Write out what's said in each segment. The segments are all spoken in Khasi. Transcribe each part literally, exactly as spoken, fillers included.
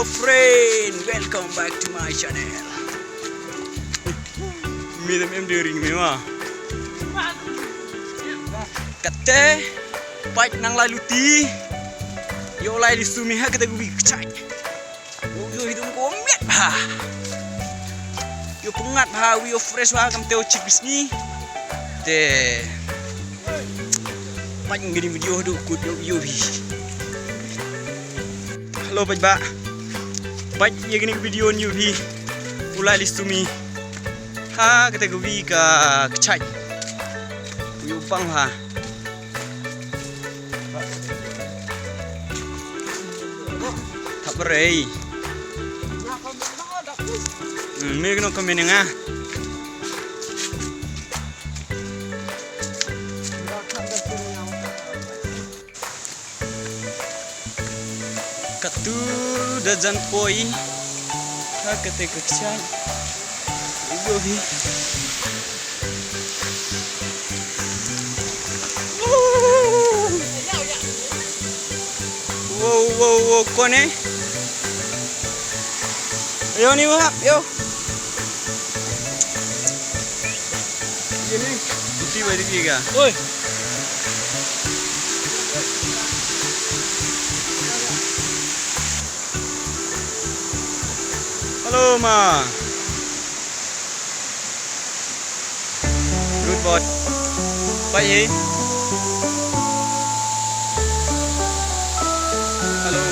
Friend, welcome back to my channel. Me dam em de ring me ma. Kate pait nang lai luti. Yo lai li sumi ha kate gu wi kchai. Yo yo hidung ko miat ha. Yo pengat ha wi yo fresh ha kam teo chik bisni. Te pait ngin video hadu kut yo yo bi. Hello pait ba. Pait ye gini video ni bi. Ulai li sumi. Ha kata gu wi ka kchai. Wi u pang ha. Thap rei. Hmm, me gno ka menenga. Katu da jan poi. Ha kate ka kchai. Ibu hi. Wow wow wow kone. Yo ni wahap yo. Ini. Iti ba di ga. Oi. Hello ma. Good boy. Bye eh. Hello.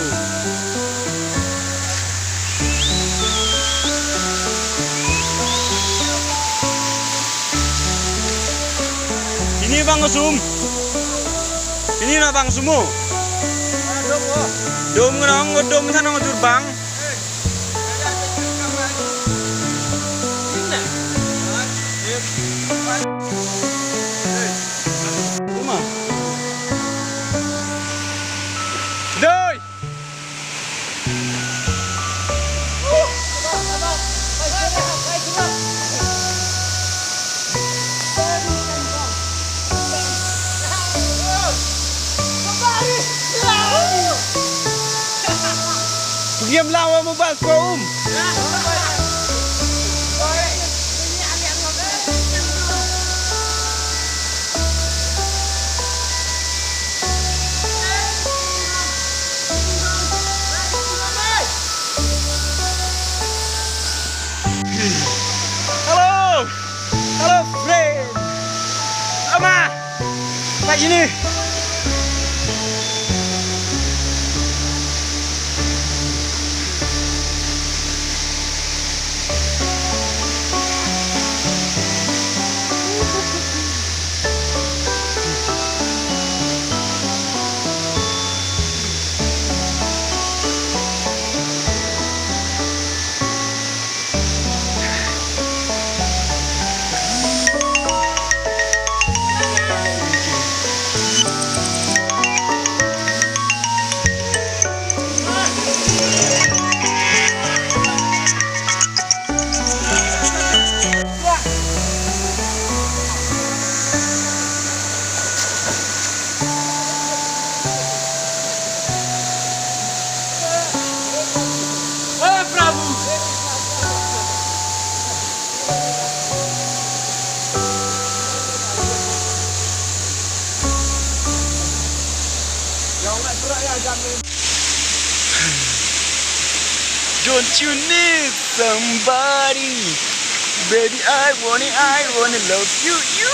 Ini bang sum. Ini na bang sumu. Dom ngana ngudom sana ngudur bang. Doi. Pgiam lawa mobile ko um. Hello. Hello friend. Ama. Pait sini. Don't you need somebody? Baby, I want it, I want to love you, you.